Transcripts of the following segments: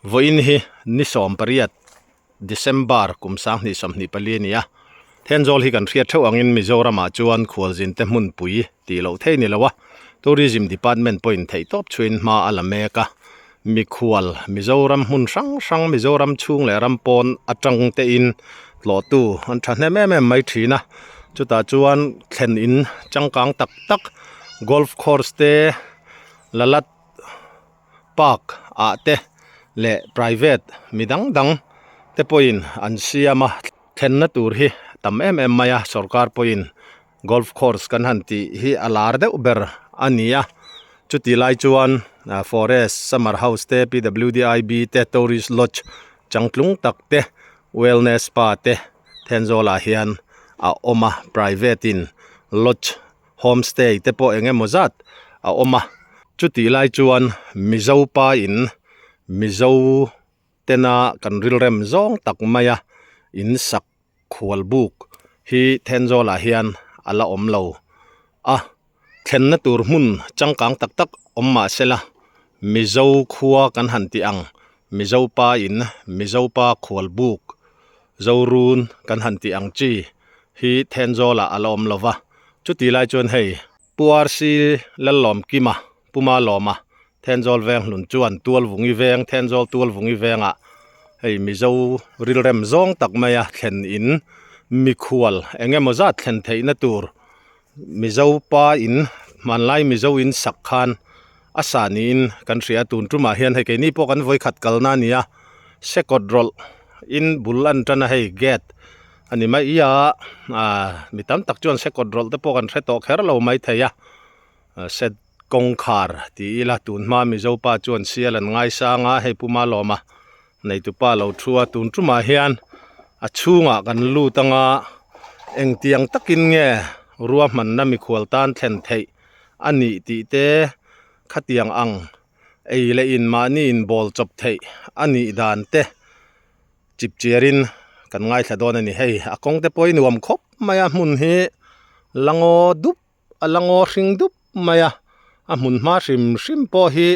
Vawiin hi ni 18 December kum 2024 a ni a. Thenzawl hi kan hriat theuh angin Mizoramah chuan khualzin te hmunpui tih loh thei ni lo a, Tourism Department pawhin theihtawp chhuin hma a la mek a. Mikhual Mizoram hmun hrang hrang Mizoram chhung leh ram pawn atang tein tlawhtu an thahnem em em mai thin a, chutah chuan thlen in changkang tak tak golf course te Lalat park ah te leh private mi dang dang te pawhin an siam a thlenna tur hi tam em em mai a sorkar pawhin golf course kan han tih hi a lar deuh ber a ni a chuti lai chuan forest summer house te P_W_D_I_B te tourist lodge changtlung tak te wellness spa te Thenzawl ah hian a awm a private in lodge homestay te pawh eng emaw zat a awm a chutih lai chuan Mizo pa in Mizo tena kan rilrem zawng tak mai a in sak khual buk hi Thenzawl ah hian a la awm lo a thlenna tur hmun changkang tak tak awm mah sela Mizo khua kan han tih ang Mizo pa in Mizo pa khual buk Zorun kan han tih ang chi hi Thenzawl ah a la awm lo va chuti lai chuan hei Pu RC Lallawmkima Pu Malawma Thenzawl veng hlun chuan Tualvungi veng Thenzawl Tualvungi vengah hei Mizo rilrem zawng tak maia thlen in mikhual eng emaw zat thlen theihna tur Mizo pa in hmanlai Mizo in sak khan a sa niin kan hria a tun tumah hian hei keini pawh kan vawikhat kalna a ni a sekawt rawlh in bul an tan a hei gate a ni mai a ah mi tam tak chuan sekawt rawlh te pawh kan hre tawh kher lo maithei a set kawngkhar ti ila tun hma Mizo pa chuan sial an ngaisang a hei Puma lawma neitupa lo thu a tun tumah hian a chhungah kan lut anga engtiang takin nge ruahmanna mikhual tan thlen theih a nih tih te khatiang ang ei leh in mahni in bawl chawp theih a nih dan te chip chiarin kan ngaithla dawn a ni hei a kawng te pawh hi nuam khawp mai a hmun hi langaw dup a langaw hring dup mai a a hmun hma hrim hrim pawh hi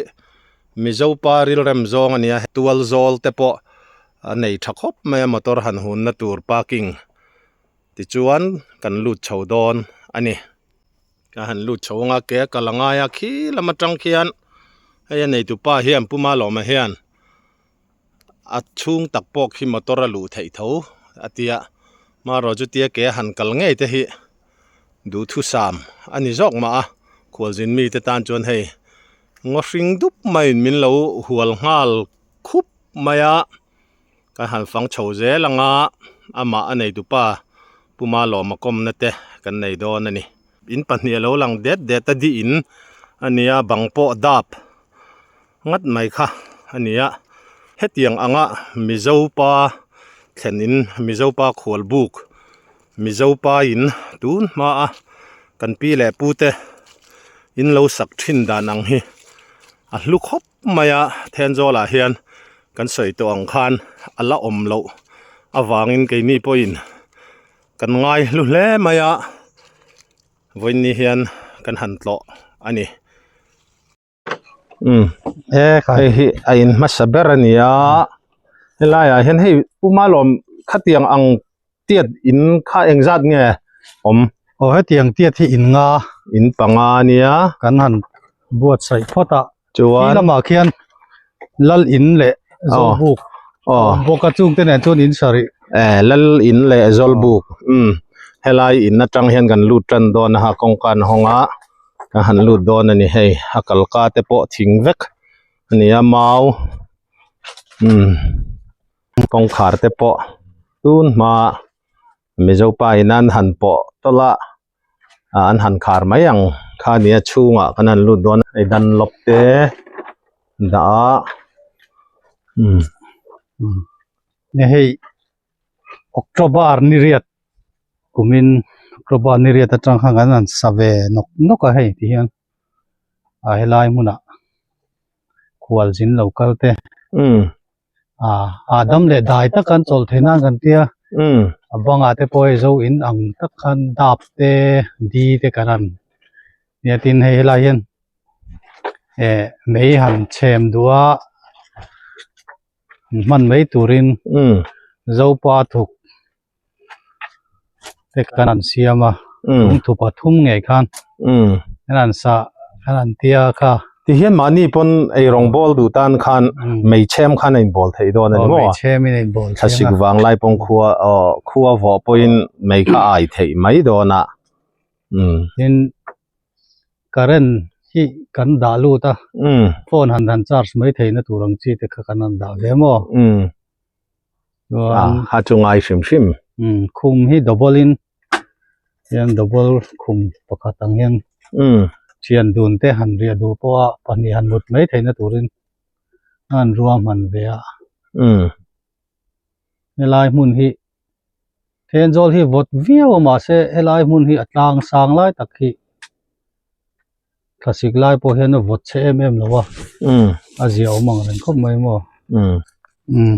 Mizo pa rilrem zawng a nia tual zawl te pawh a nei tha khawp mai a motor han hunna tur parking tichuan kan lut chho dawn a ni. Ka han lut chho anga ke a kal a ngai a khi lam atang khian hei a neitu pa hian Pu Malawma hian a chhung tak pawh khi motor a luh theih tho a tia marawh chu tia ke a han kal ngei te hi duhthusam a ni zawk mah a khualzin mite tan chuan hei ngaw hring dup maiin min lo hual nghal khup mai a. Kan han fang chho zel anga amah a nei tupa Pu Malawma kawmna te kan nei dawn a ni. In pahnih a lo lang det det a di in a nia bang pawh dap ngat mai kha a nia. Hetiang anga Mizo pa thlen in Mizo pa khual buk Mizo pa in tun hma a kan pi leh pu te in lo sak thin dan ang hi a hlu khawp. Mai a Thenzawl ah hian kan sawi tawh ang khan a la awm loh avangin keini pawhin kan ngai hlu hle mai a vawiin hian kan han tlawh a ni. Umm hei hi a in hmasa ber a ni a helai ah hian hei Pu Malawm khatiang ang tiat in kha engzat nge awm? Aw hetiang tiat hi in nga. In panga a nia. Kan han buatsaih phawt a. Chuan. Khi lamah khian lal in leh zawlbuk a awm bawk a chungte nen chuan in sarih. Eh lal in leh zawlbuk umm helai in atang hian kan lut tan dawn a ha kawngka an hawng a kan han lut dawn a ni hei a kalka te pawh thing vek a ni a mau umm. Kawngkhar te pawh tun hma Mizo pa in an han pawh tawlh a ah an han khar mai ang kha a nia chhungah kan han lut dawn a hei dan lawp te dah a umm ni hei October ni riat kumin October ni riat atang khan kan han sa ve nawk nawk a hei ti hian a helai hmunah khualzin lo kal te. Ah dam leh dai tak an chawlh theih nan kan tia a bangah te pawh hei zo in ang tak khan dap te di te kan han nia tin hei helai hian eh mei han chhem duh a. Hman mai turin Zopa thuk te kan han siam a lungthu pathum ngei khan kan han sa kan han tia kha. Tihian mahni pawn eirawng bawl duh tan khan meichhem khan a inbawl theih dawn a ni maw? Meichhem in a inbawl theih ang a. Thlasik vanglai pawn khua khua vawh pawhin mei kha a ai theih mai dawn a. Tin current hi kan dah lut a phone han han charge mai theihna tur ang chi te kha kan han dah ve maw? Chuan a chu ngai hrim hrim. Khum hi double in hian double khum pakhat ang hian thian dun te han riah duh pawh a pahnih han mut mai theihna turin a han ruahman ve a. Helai hmun hi Thenzawl hi vawt viau a mahse helai hmun hi a tlang sang lai tak hi thlasik lai pawh hian a vawt chhe em em lo a a zia awm ang reng khawp mai maw umm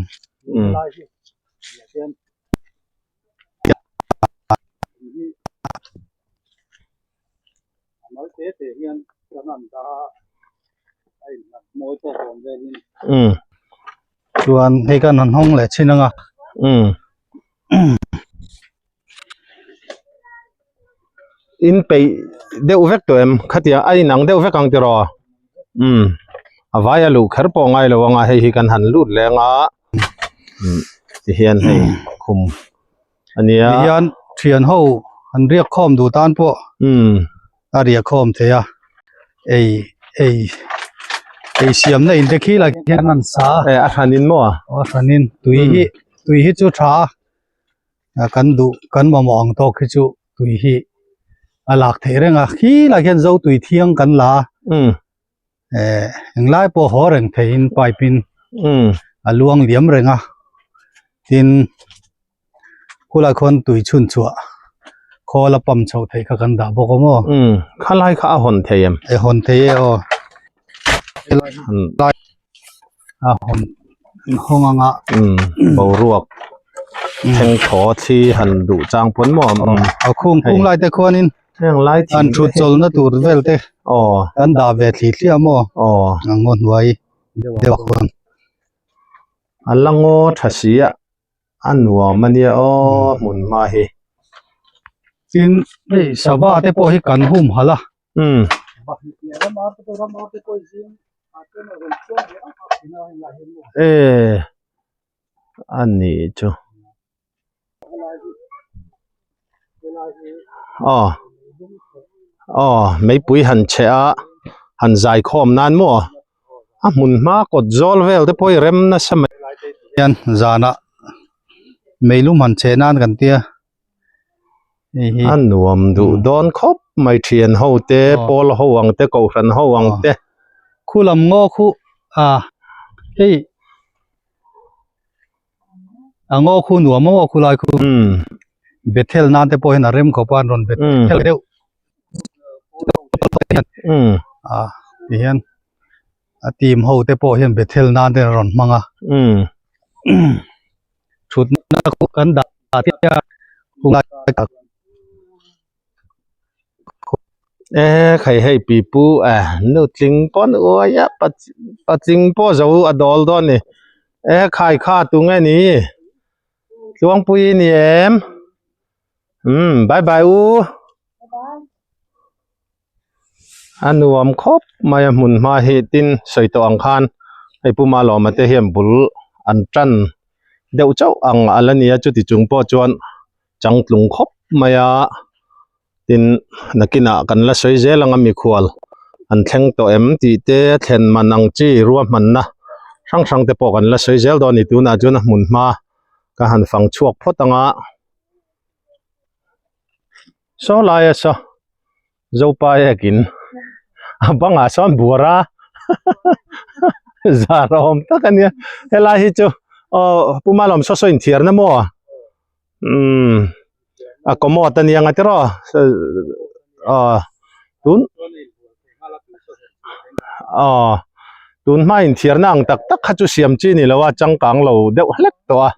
chuan hei khan han hawng leh chin ang a In peih deuh vek tawh em khatia a inang deuh vek ang tiraw umm a vai a luh kher pawh ngai lo anga hei hi kan han lut leng a tihian hei khum a nia tihian thian ho an riak khawm duh tan pawh umm a riah khawm thei a ei ei ei siamna in te khi lah hian an sa a a hranin maw a hranin tui hi tui hi chu tha a kan duh kan mamawh ang tawk hi chu tui hi a lak theih reng a khi lah hian zo tui thiang kan la a eh englai pawh haw reng theihin pipe in a luang liam reng a tin khulai khuan tui chhun chhuah khawl a pump chhoh theih kha kan dah bawk a maw khalai kha a hawn thei em e hawn thei e aw a hawn hawng anga boruak thleng thaw thli han duh chang pawn maw a khung khung lai te khuanin heng lai an thut chawlhna tur vel te aw kan dah ve thli thliah maw aw a ngaw hnuai deuh ah khuan a la ngaw tha si a a nuam a nia aw hmun hma hi tin hei sava te pawh hi kan hum halh a umm e a nih chu aw aw meipui han chhe a han zai khawm nan maw a hmun hma kawt zawl vel te pawh hi rem nasa mai hian zanah meilum han chhe nan kan tia hei hi a nuam duh dawn khawp mai thian ho te pawl ho ang te kohhran ho ang te khu lam ngaw khu a hei a ngaw khu nuam maw khu lai khu bethel nan te pawh hian a rem khawp a an rawn bethel deuh a ti hian a team ho te pawh hian bethel nan te an rawn hmang a thutna kan dah E khai hei pipu e nutling pawn uai a patling pawh zo a dawl dawn a ni e khai kha tunge ni tluangpui a ni em umm bye bye u a nuam khawp mai a hmun hma hi tin sawi tawh ang khan hei pu Malawma te hian bul an tan deuh chauh ang a la ni a chuti chung pawh chuan changtlung khawp mai a tin nakinah kan la sawi zel ang a mikhual an thleng tawh em tih te thlen man ang chi ruahmanna hrang hrang te pawh kan la sawi zel dawn a ni tunah chuan a hmun hma ka han fang chhuak phawt ang a. Saw laia saw Zopa ekin a bangah sawn buar a zar a awm tak a nia helai hi chu aw Pu Malawm saw saw inthiarna maw umm a commode a nia nga tiraw aw tun aw tun hma inthiarna ang tak tak kha chu siam chi ni lo a changkang lo deuh hlek tawh a.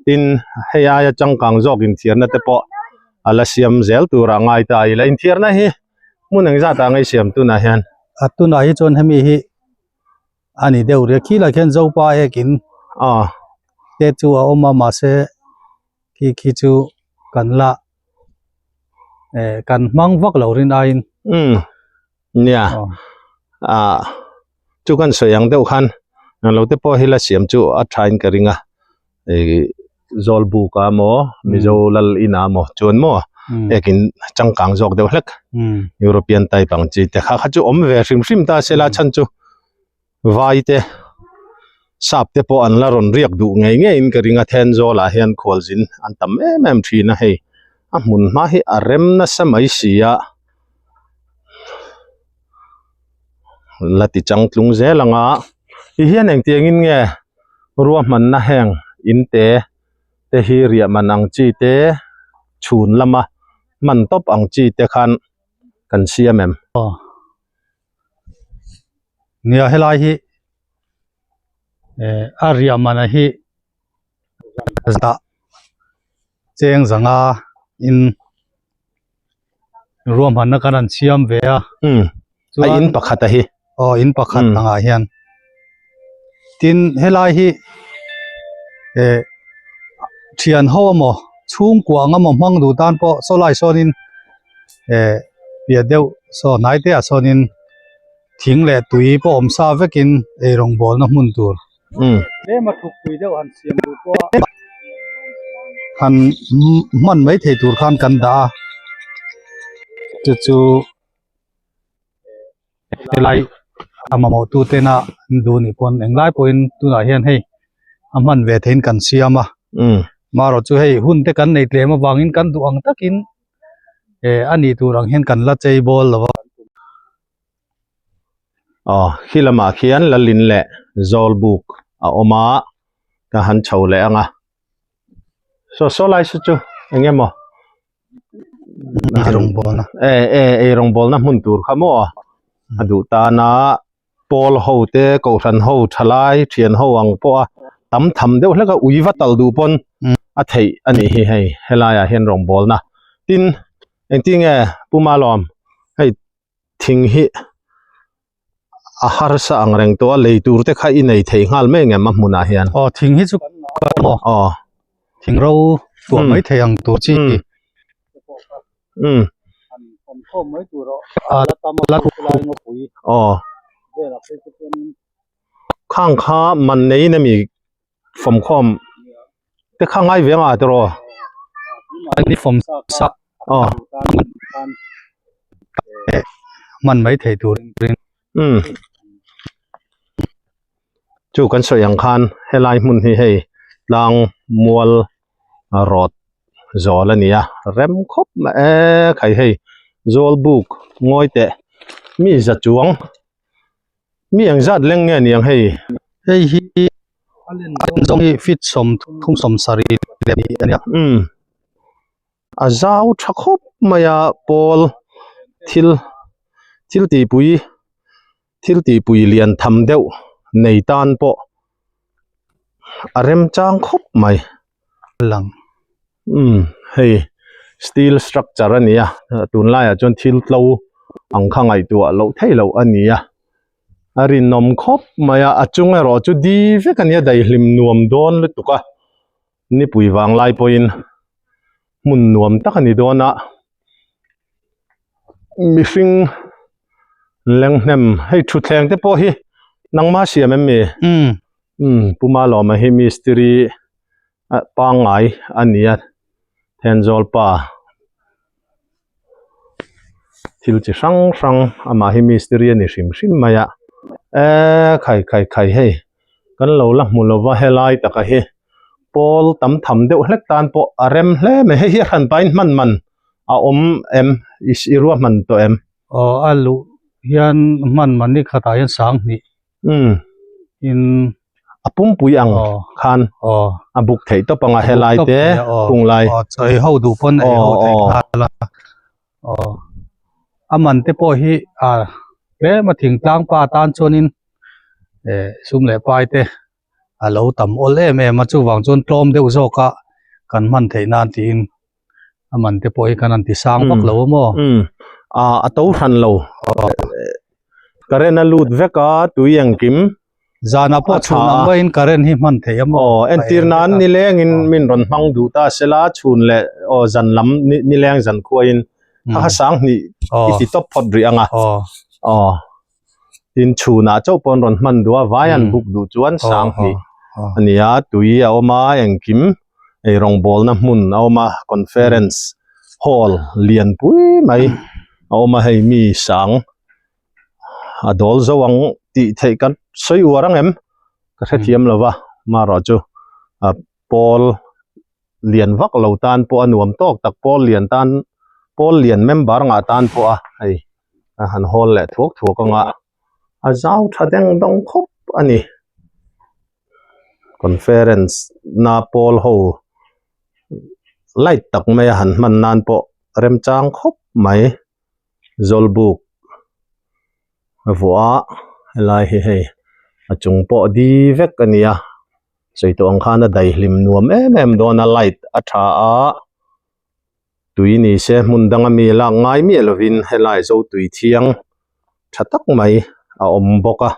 Tin, hei aia changkang zawk inthiarna te pawh a la siam zel tur a ngai ta ila. Inthiarna hi hmun eng zat ah ngei siam tunah hian? A tunah hi chuan hemi hi a ni deuh ria. Khilai khian Zopa ekin. Te chu a awm a mahse khi khi chu kan la eh kan hmang vak lo rin aiin. Umm nia ah chu kan sawi ang deuh khan englo te pawh hi la siam chu a tha in ka ring a ih Zawlbuk a maw Mizo lal in a maw chuan maw ekin changkang zawk deuh hlek European type ang chi te kha kha chu awm ve hrim hrim ta se la chhan chu Vai te sap te pawh an la rawn riak duh ngei ngei in ka ring a Thenzawl ah hian khualzin an tam em em thin a hei a hmun hma hi a rem nasa mai si a la ti chang tlung zel ang a ti hian engtiang in nge ruahmanna heng in te te hi riah man ang chi te chhun lama hman tawp ang chi te khan kan siam em. Nia helai hi eh a riah man hi zah cheng zanga in ruahmanna kan han siam ve a umm a in pakhat a hi aw in pakhat angah hian tin helai hi eh thian ho emaw chhungkua ang emaw hmang duh tan pawh saw lai sawnin eh piah deuh saw hnai te ah sawnin thing leh tui pawh awm sa vekin eirawng bawlna hmun tur tlem a thukpui deuh han siam duh pawh a han hman mai thei tur khan kan dah a chu chu. Helai a mamawh tu tena an duh nih pawn englai pawhin tunah hian hei a hman ve theihin kan siam a marawh chu hei hun te kan nei tlem avangin kan duh ang takin eh a nih tur ang hian kan la chei bawl lo va. Aw khi lamah khian Lalin leh Zawlbuk a awm a ka han chho leh ang a saw saw lai saw chu eng emaw Eirawng bawlna. E e eirawng bawlna hmun tur kha maw a duh tana pawl ho te kohhran ho thalai thian ho ang pawh a tam tham deuh hlek a ui va tal duh pawn a theih a nih hi hei helaiah hian rawngbawlna tin engtin nge Pu Malawm hei thing hi a harsa ang reng tawh a lei tur te kha i nei thei nghal mai ngem a hmunah hian aw thing hi chu maw aw thing ro tuah mai thei ang tur chi um aw khang kha man neiin ami fawmkhawm te kha ngai ve anga tiraw ni fawm sa aw hman mai thei tur um chu kan sawi ang khan helai hmun hi hei tlang mual rawt zawl a ni a rem khawp mai e khai hei zawl buk ngawi teh mi za chuang. Mi engzat leng nge niang hei? Hei hi a len zawng hi feet 33 70 leh pahnih a nia. Umm a zau tha khawp mai a pawl thil thil tihpui thil tihpui lian tham deuh nei tan pawh a remchang khawp mai. Lang. Umm hei steel structure a ni a tunlaiah chuan thil tlo ang kha ngaihtuah loh theih loh a ni a a rinawm khawp mai a a chung erawh chu di vek a nia daihlim nuam dawn lutuk a nipui vang lai pawhin hmun nuam tak a ni dawn a mihring leng hnem hei thutthleng te pawh hi nangma siam em mi umm Pu Malawma hi mistiri pangngai a ni a Thenzawl pa thil chi hrang hrang amah hi mistiri a ni hrim hrim mai a eee khai khai khai hei kan lo la hmu lova helai taka hi pawl tam tham deuh hlek tan pawh a rem hle mai hei hi a hran pahin hman man a awm em i ruahman tawh em? Aw a luh hian hman man ni khatah hian sanghnih Umm in a pumpui ang khan a buk theih tawp ang a helai te kung lai aw chaw ei ho duh pawn ei ho theih nghal a aw a man te pawh hi a tlem a thingtlang pa tan chuanin eh sum leh pai te a lo tam awl em em a chuvang chuan tlawm deuh zawk a kan hman theih nan tiin a man te pawh hi kan han ti sang vak lo a maw umm ah a to hran lo current a lut vek a tui engkim Zanah pawh chhun ang maiin current hi hman theih a maw? Aw, entir nan nilengin min rawn hmang duh ta sela chhun leh aw zan lam nileng zan khuaiin kha kha sang hnih i ti tawp phawt rih ang a. Aw, tin chhunah chauh pawh an rawn hman duh a, vai an book duh chuan sang hnih a ni a, tui a awm a, engkim eirawngbawlna hmun a awm a, conference hall lian pui mai a awm a, hei mi sang a dawl zo ang tih theih kan sawi uar ang em ka hrethiam lo va marawh chu a pawl lian vak lo tan pawh a nuam tawk tak pawl lian tan pawl lian member ngah tan pawh a hei a han hawl leh thuak thuak anga a zau tha deng dawng khawp a ni conference na pawl ho light tak mai a han hman nan pawh remchang khawp mai. Zawlbuk a vuah a helai hi hei a chung pawh di vek a ni a sawi tawh ang khan a daihlim nuam em em dawn a light a tha a tui ni se hmun danga mi lak ngai miah lovin helai zo tui thiang tha tak mai a awm bawk a.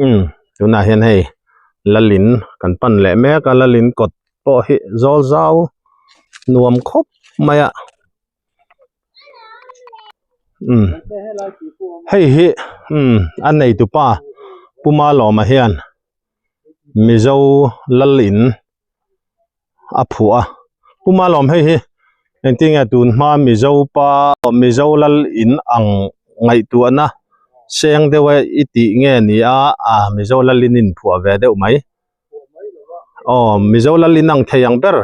Umm tunah hian hei lalin kan pan leh mek a lalin kawt pawh hi zawl zau nuam khawp mai a umm hei hi umm a neitupa Pu Malawma hian Mizo lalin a phuah a Pu Malawm hei hi engtin nge tun hma Mizo pa Mizo lal in ang ngaihtuahna seng deuh a i tih nge ni a ah Mizo lal in in phuah ve deuh mai aw Mizo lal in ang thei ang ber.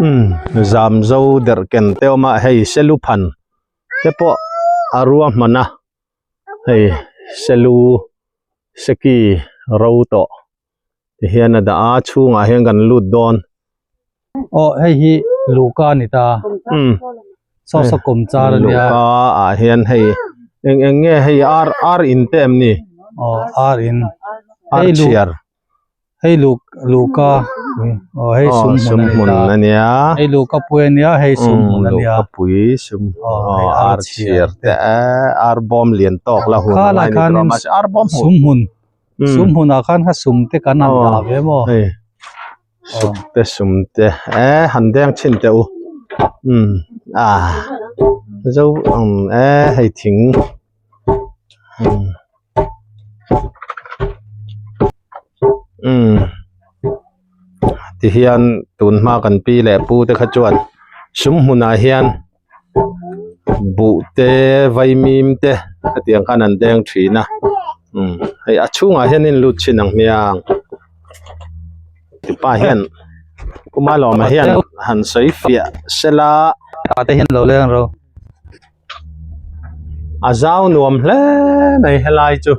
Umm zam zo derh ken te awm a hei selu phan te pawh a ruahman a hei selu seki ro tawh ti hian a dah a chhungah hian kan lut dawn. Aw hei hi luhka a ni ta umm saw saw kawm char a nia luhka ah hian hei eng eng nge hei ar ar in te em ni aw ar in ar chhiar. Hei luh luhka aw hei aw sum hmun sum a ni hmun ta a nia hei luhka pui a nia hei sum umm hmun a nia luhka pui sum aw aw hei ar ar chhiar chhiar te ar bawm lian tawk la hun kha a lai ngai ni khanin tur a mahse ar bawm hmuh sum hmun umm sum hmunah khan kha sum te kan han aw dah ve maw hei aw suk te sum te e han deng chhin teh u umm ah zo umm e hei thing umm. Umm tihian tun hma kan pi leh pu te kha chuan sum hmunah hian buh te vaimim te hetiang khan an deng thin a umm hei a chhungah hian in lut chhin ang hmiang tipa hian kuma lawma hian han sawi fiah sela. Te hian lo leng ro. A zau nuam hle mai helai chu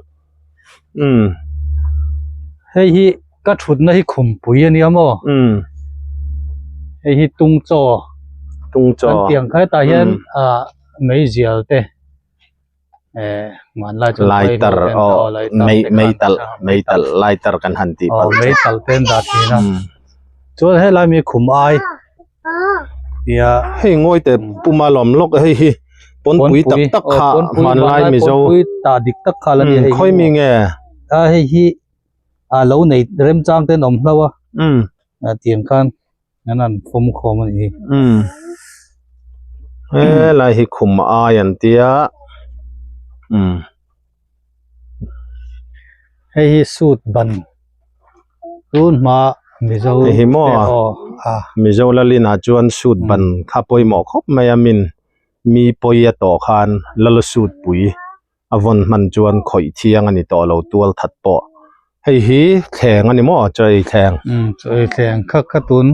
umm. Hei hi ka thutna hi khumpui a nia maw? Umm. Hei hi tung chaw. Tung chaw. Kan tiang kha hetah hian ah meizial te eh hmanlai chuan Lighter aw mei mei talh mei talh lighter kan han tih palh chu. Mei talh te an dah thin a. Chuan helai mi khum ai. Tia hei ngawi teh puma lawm lawk hei hi pawnpui tak tak kha hmanlai mizo pawnpui ta dik tak kha la nia hei khawi mi nge a hei hi a lo nei remchang ten awm hlo a um a tiang khan an han fawm khawm a ni um helai hi khum ai an tia um Hei hi suit ban tun hma Mizo Hei hi maw te aw a Mizo lalin ah chuan suit ban kha pawimawh khawp mai a min mi pawi a tawh khan lal suit pui a vawn hman chuan khawih thiang a ni tawh lo tual that pawh hei hi thleng a ni maw chaw ei thleng. Umm chaw ei thleng kha kha tun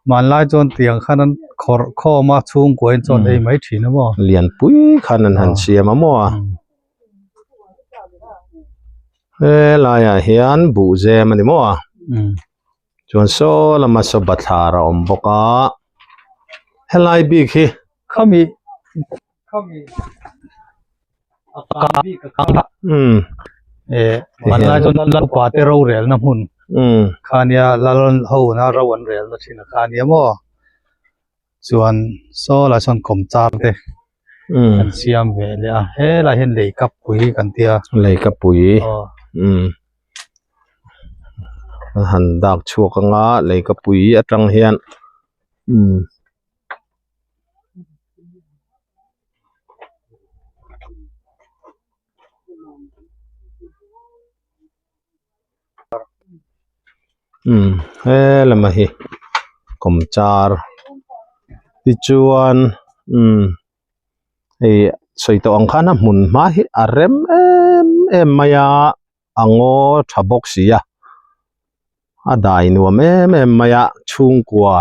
hmanlai chuan tiang khan an khawrh khawm a chhungkua in chuan ei mai thin a maw. Lianpui khan an han siam a maw a. Helaiah hian buh zem a ni maw a chuan saw lama saw bathlar a awm bawk a helai bik hi khami umm eh hmanlai chuan lalpa te rorelna hmun umm kha nia lal ho na ro an relna thin a kha nia maw. Chuan saw lai sawn kawmchar te kan siam ve leh a helai hian lei kap pui kan tia. Lei kap pui umm a han dak chhuak anga lei kap pui atang hian umm. Umm he lama hi kawmchar tichuan umm hei sawi tawh ang khan a hmun hma hi a rem em em mai a a ngaw tha bawk si a a dai nuam em em mai a chhungkua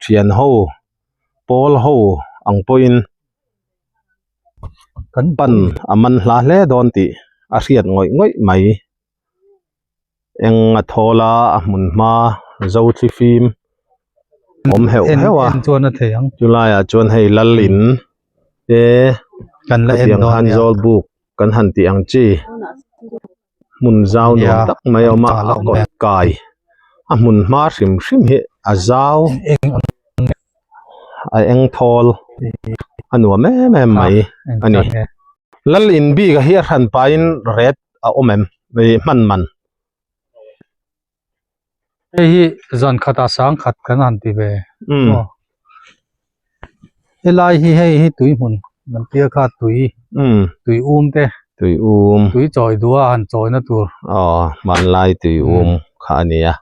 thian ho pawl ho ang pawhin Kan pan a man hla hle dawn tih a hriat ngawih ngawih mai. Eng a thawl a a hmun hma zo thli fim awm heuh heuh a chu laiah chuan hei lal in te chutiang khan zawl buk kan han tih ang chi hmun zau nuam tak mai a awm a a kawt kai a hmun hma hrim hrim hi a zau a eng thawl a nuam em em mai a ni. Lal in bik a hi a hran pahin ret a awm em ih hman man. Hei hi zan khatah sang khat kan han ti ve maw helai hi hei hi tui hmun kan tia kha tui tui um te tui um tui chawi duh a han chawi na tur aw hmanlai tui um kha a nia.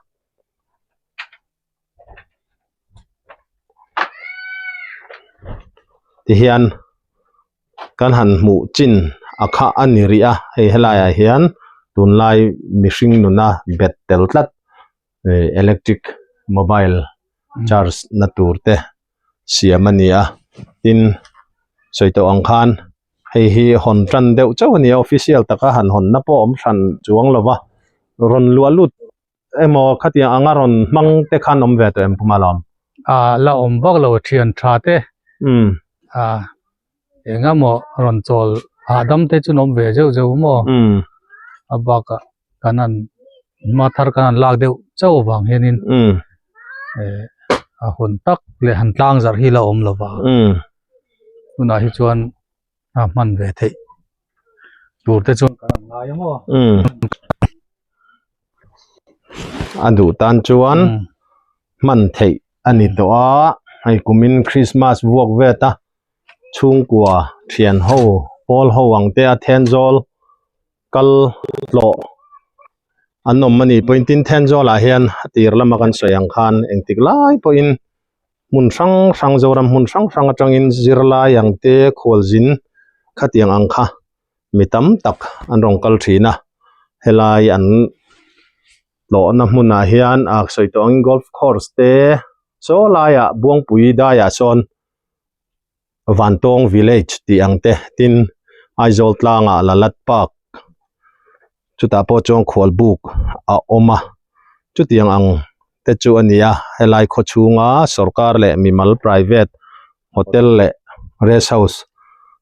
Tihian kan han hmuh chin a kha a ni rih a hei helaiah hian tunlai mihring nuna bet tel tlat ih electric mobile charge na tur te siam a ni a tin sawi tawh ang khan hei hi hawn tan deuh chauh a ni a official taka han hawn na pawh awm hran chuang lo va rawn luah lut emaw khatiang anga rawn hmang te khan awm ve tawh em puma lawm? Ah la awm vak lo thian tha te. Umm. Ah eng emaw rawn chawl hahdam te chu an awm ve zeuh zeuh maw? Umm. A bakah kan han hma thar kan han lak deuh chauh avang hianin Umm. Eh a hun tak leh han tlang zarh hi la awm lo va. Umm. Tunah hi chuan a hman ve theih tur te chuan kan han ngai a maw? Umm. A duh tan chuan hman theih a ni tawh a hei kumin Christmas vuak vet a chhungkua thian ho pawl ho ang te a Thenzawl kal tlawh an awm a ni pawhin tin Thenzawl ah hian a tir lama kan sawi ang khan engtik lai pawhin hmun hrang hrang Zoram hmun hrang hrang atangin zirlai ang te khualzin khatiang ang kha mi tam tak an rawn kal thin a helai an tlawhna hmunah hian ah sawi tawh angin golf course te saw laiah Buangpui daiah sawn Vantawng village tih ang te tin Aizawl tlangah Lalat park chutah pawh chuan khualbuk a awm a chutiang ang te chu a ni a helai khaw chhunga sorkar leh mimal private hotel leh rest house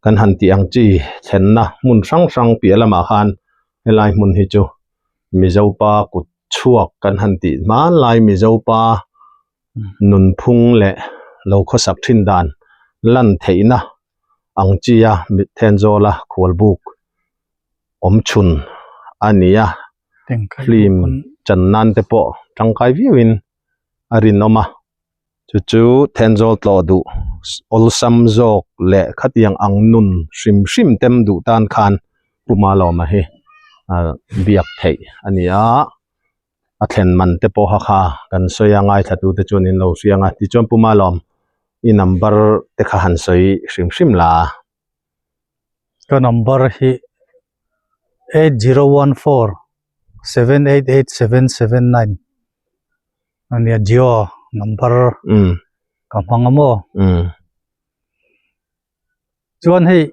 kan han tih ang chi thlenna hmun hrang hrang piah lamah khan helai hmun hi chu Mizopa kut chhuak kan han tih hmanlai Mizopa nunphung leh lo khawsak thin dan lan theihna ang chi a Thenzawl-a khualbuk awm chhun a ni a film chan nan te pawh tangkai viauin a rinawm a. Chu chu Thenzawl tlawh duh awlsam zawk leh khatiang ang nun hrim hrim tem duh tan khan Pu Malawma hi biak theih a ni a, a thlen man te pawh kha kha kan sawi a ngaithlatute chuan in lo hria ang a, tichuan Pu Malawm i number te kha han sawi hrim hrim la. Ka number hi 8014 788779 ania Jio number ka hmang a maw chuan hei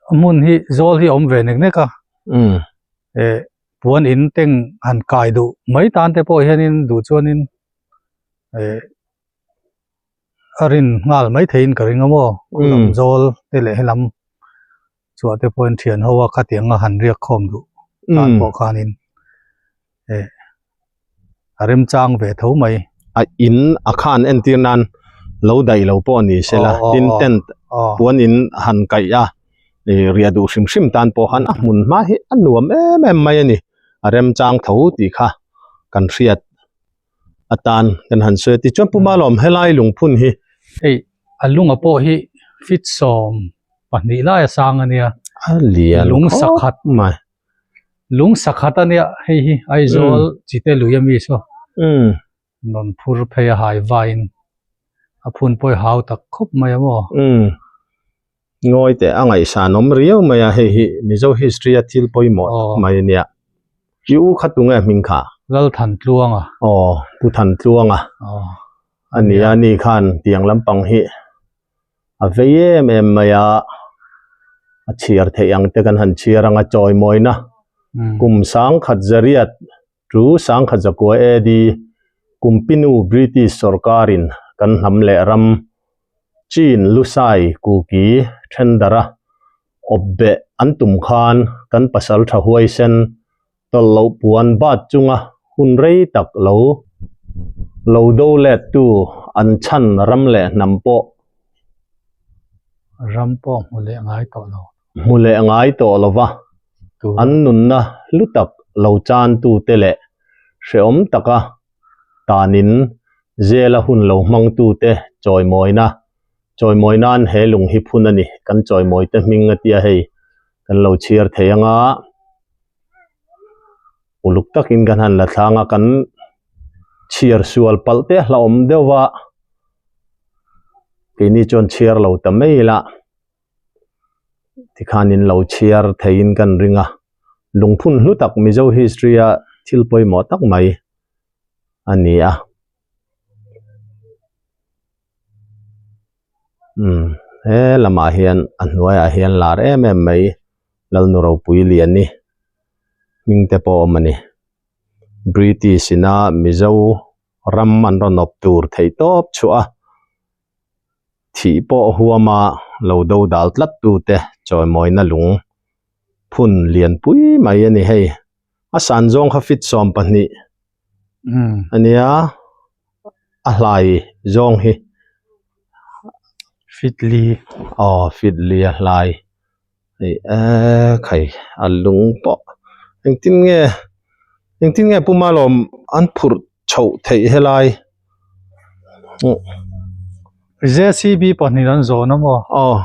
hmun hi zawl hi a awm ve nek nek a eh puan in teng han kai duh mai tan te pawh hianin duh chuanin eh. A rin nghal mai theiin ka ring a maw lam zawl te leh helam chhuah te pawhin thian ho a khatiang a han riak khawm duh tan pawh khanin eh a remchang ve tho mai. A in a khan entir nan Lo daih lo pawh ni sela tin tent puan in han kaih a ih riah duh hrim hrim tan pawh khan a hmun hma hi a nuam em em mai a ni a remchang tho tih kha kan hriat atan kan han sawi a tichuan Pu Malawm helai lungphun hi hei a lunga pawh hi fit 12 lai a sang a nia a lian lung sakhat mai lung sakhat a nia hei hi Aizawl chite lui ami saw rawn phur phei a hai vaiin a phun pawh i hau tak khawp mai a maw? Umm ngawi teh a ngaihsan awm riau mai a hei hi Mizo history a thil pawimawh tak mai a nia. I u kha tunge hming kha? Lalthantluanga. Aw Pu Thantluanga. Aw. A nia ni khan tiang lampang hi a vei em em mai a, a chhiar theih ang te kan han chhiar ang a chawimawina kum sangkhat zariat Chu sangkhat zakua AD Kumpinu British sawrkarin kan hnam leh ram Chin, Lusai, Kuki, Thendara awpbeh an tum khan kan pasal tha huaisen tawlh loh puan bat chunga hun rei tak lo lo do lettu an chhan ram leh hnam pawh Ram pawh hmu leh ngai tawh lo. Hmu leh ngai tawh lo va, an nunna hlu tak lo chantute leh hrehawm taka tanin zela hun lo hmangtute chawimawina, chawimawi nan he lung hi phun a ni, kan chawimawite hming a tia hei kan lo chhiar thei anga uluk takin kan han la thlang a, kan chhiar sual palh te hlauhawm deuh va, keini chuan chhiar lo ta mai ila. Tikhanin lo chhiar theiin kan ring a, lungphun hlu tak Mizo history a thil pawimawh tak mai a ni a. Umm he lamah hian a hnuaiah hian lar em em mai Lalnu Ropui Liani hming te pawh a awm a ni. British ina Mizo ram an rawn awp tur theih tawp chhuah a. Thih pawh huama lo do dal tlat tute chawimawina lung phun lian pui mai a ni hei. A san zawng kha fit 12 a nia, a hlai zawng hi fit li aw fit li a hlai hei eee khai a lung pawh engtin nge engtin nge Puma lawm an phurh chhoh theih helai. JCB pahnih an zawn a maw? Aw.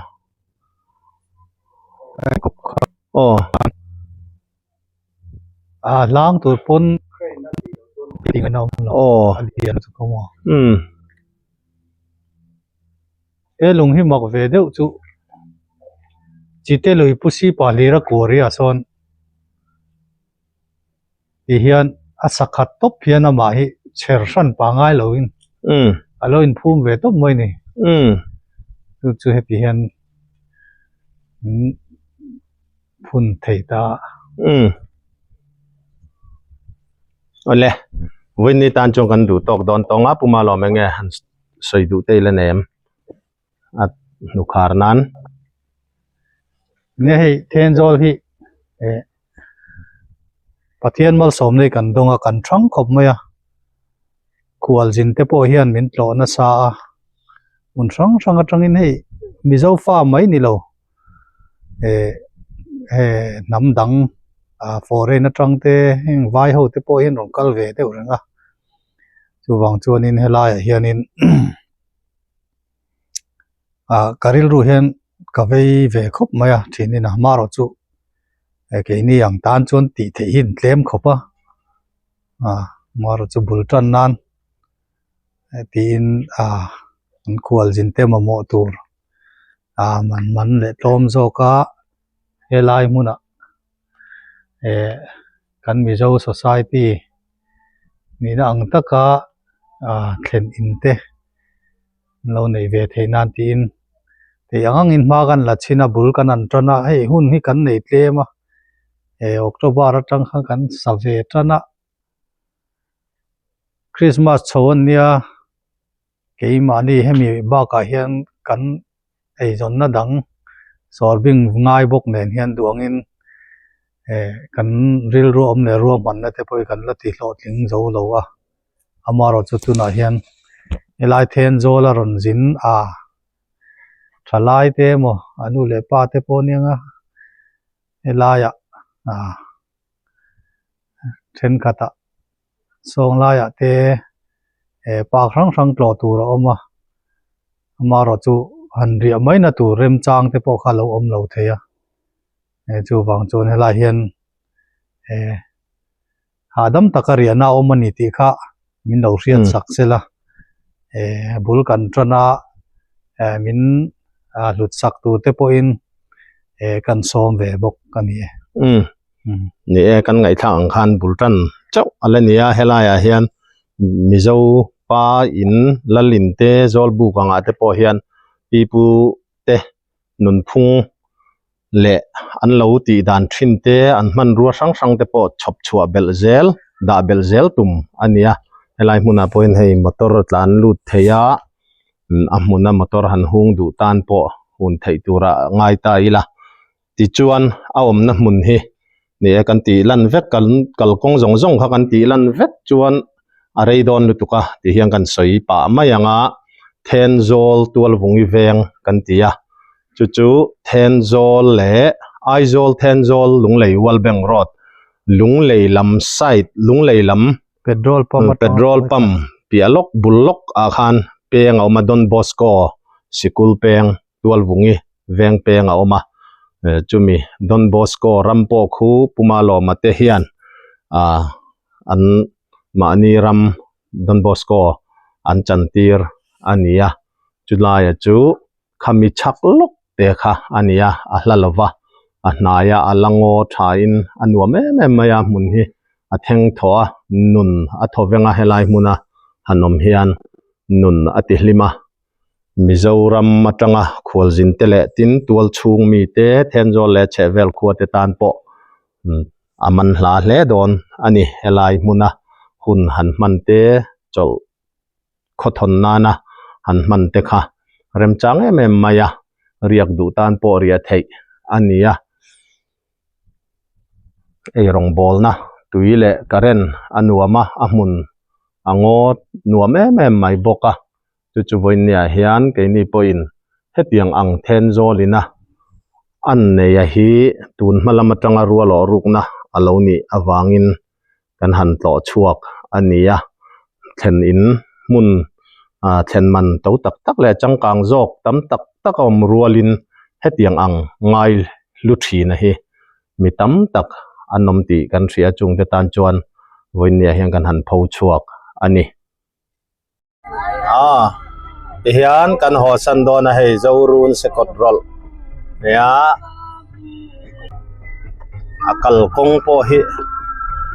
Aw. A hlang tur pawn a awm lo. Aw. A lian chu ka maw? Umm. He lung hi mak ve deuh chu Chite lui pu si pa hlir a kuari ah sawn Ti hian a sakhat tawp hian amah hi chher hran pah ngai loin a lo inphum ve tawp mai ni. Chu chu heti hian phun thei ta a. Awle, vawiin tan chuan kan duh tawk dawn tawng a, Pu Malawm enge han sawi duh te ila nei em? A hnukhar nan. Nge hei Thenzawl hi eh Pathian malsawm nei kan dawng a kan thang khawp mai a khualzin te pawh hian min tlawh nasa a hmun hrang hrang atangin hei Mizo fa mai ni lo eh eh hnam dang ah foreign atang te heng vai ho te pawh hian rawn kal ve deuh reng a chuvang chuanin helaiah hianin. Ah ka rilru hian ka vei ve khawp mai a thinin a hmarawh chu eh keini ang tan chuan tih theih hi an tlem khawp a ah hmarawh chu bul tan nan tiin ah an khual zin te mamawh tur ah man man leh tlawm zawk a helai hmunah eh kan Mizo society nihna ang taka ah thlen in te an lo neih ve theih nan tiin theih ang angin hma kan la chhin a bul kan han tan a hei hun hi kan nei tlem a eh October atang khan kan sa ve tan a Christmas chho a nia. Keimahni hemi bakah hian kan eizawnna dang sawr bing ngai bawk nen hian duangin eh kan rilru awm leh ruahmanna te pawh hi kan la ti hlawhtling zo lo a, amaherawhchu tunah hian. Helai Thenzawl a rawn zin a thalai te emaw a nu leh pa te pawh aniang a helaiah ah thenkhatah sawng laiah te eh park hrang hrang tlawh tur a awm a amaherawh chu han riah mai na tur remchang te pawh kha a lo awm lo thei a eh chuvang chuan helai hian eh hahdam taka riahna a awm a ni tih kha min lo hriat sak sela eh bul kan tan a eh min hlut sak tur te pawhin eh kan sawm ve bawk a ni e. Umm ni e kan ngaihthlak ang khan bul tan chauh a la ni a helai ah hian Mizo pa in Lalin te Zawlbuk angah te pawh hian pipu te nunphung leh an lo tih dan thin te an hmanrua hrang hrang te pawh chhawp chhuah belh zel dah belh zel tum a ni a helai hmunah pawhin hei motor a tlan lut thei a a hmuna motor han hung duh tan pawh hun theih tura ngai ta ila tichuan a awmna hmun hi ni e kan tih lan vek kan kalkawng zawng zawng kha kan tih lan vek chuan a rei dawn lutuk a ti hian kan sawi pah mai ang a Thenzawl Tualvungi veng kan ti a chu chu Thenzawl leh Aizawl Thenzawl Lunglei World Bank Road Lunglei lam side Lunglei lam Petrol pump atanga petrol pump piah lawk bul lawk ah khan peng a awm a Don Bosco sikul peng Tualvungi veng peng a awm a chumi Don Bosco ram pawh khu Puma Lawma te hian ah an mahni ram Don Bosco an chantir a ni a chulai chu khami chhak lawk te kha a ni a a hla lova a hnaia a la ngaw thain a nuam em em mai a hmun hi a thleng thaw a nun a thaw veng a helai hmuna han awm hian nun a ti hlim a. Mizoram atanga khualzin te leh tin tual chhung mi te Thenzawl leh chhehvel khua te tan pawh a man hla hle dawn a ni. Helai hmuna hun han hman te chawlh khawthawn nana han hman te kha remchang em em mai a, riak duh tan pawh riah theih a ni a. Eirawngbawlna tui leh current a nuam a, a hmun a ngaw nuam em em mai bawk a. Chu chu vawinia hian keini pawhin hetiang ang Thenzawl ina an neia hi tun hma lam atanga rual awh rukna a lo nih avangin kan han tlawh chhuak a ni a. Thlen in hmun ah thlen man to tak tak leh changkang zawk tam tak tak a awm rualin hetiang ang ngai hlu thina hi mi tam tak an awm tih kan hria chungte tan chuan vawinia hian kan han pho chhuak a ni. Ah tihian kan haw san dawn a hei Zorun sekawt rawlh nia a kalkawng pawh hi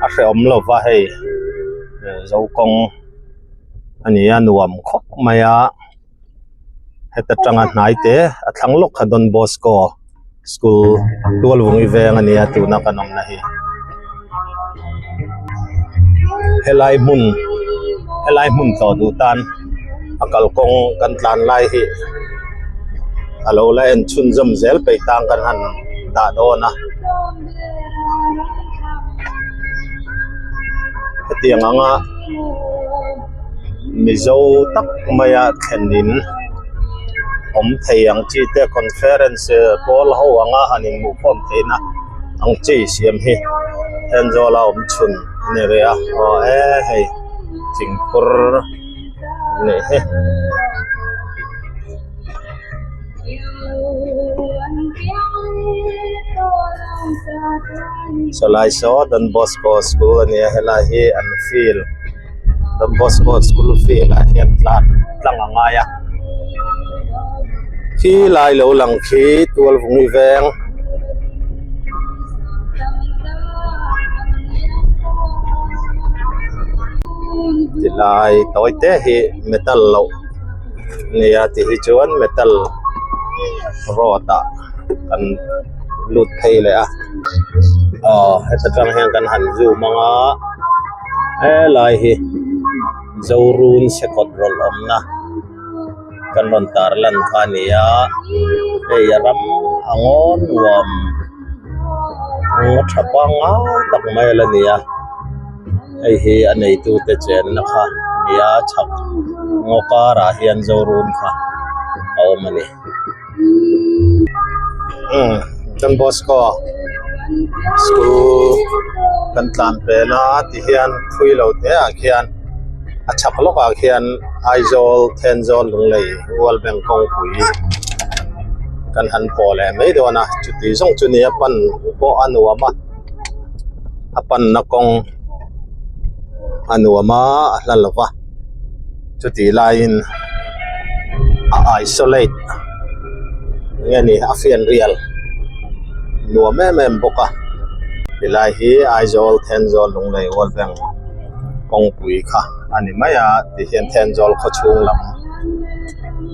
a hrehawm lo va hei zokawng a ni a nuam khawp mai a heta tanga hnai te a thlang lawk kha Don Bosco school Tualvungi veng a nia tuna kan awmna hi helai hmun helai hmun tlawh duh tan a kalkawng kan tlan lai hi a lo la en chhunzawm zel peih tang kan han dah dawn a hetiang anga mizo tak maia thlen in awm thei ang chi te conference pawl ho anga han inhmuhkhawm theihna ang chi siam hi Thenzawl a awm chhun a ni rih a aw e hei thingkhur nih hi. Sawlai saw Don Bosco school a ni a helai hi an field Don Bosco school field ah hian tlan tlang a ngai a khi lai lo lang khi Tualvungi veng tilai tawi te hi metal loh nia ti hi chuan metal road ah kan lut phei leh a aw heta tang hian kan han zoom ang a helai hi Zorun sekawt rawlh awmna kan rawn tar lan kha a ni a hei a ram a ngaw nuam ngaw tha pangngai tak mai a la ni a hei hi a neitute chenna kha a ni a chhak. Ngaw karah hian Zorun kha a awm a ni. Umm Don Bosco school kan tlan pel a ti hian thui lo te ah khian a chhak lawk ah khian Aizawl Thenzawl Lunglei World Bank kawngpui kan han pawh leh mai dawn a chuti zawng chu ni a pan pawh a nuam a a panna kawng a nuam a a hla lo va chutih laiin a isolate nge ni a fian rial nuam em em bawk a tilai hi Aizawl Thenzawl Lunglei World Bank kawngpui kha a ni mai a tihian Thenzawl khaw chhung lam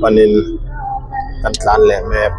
panin kan tlan leh mek.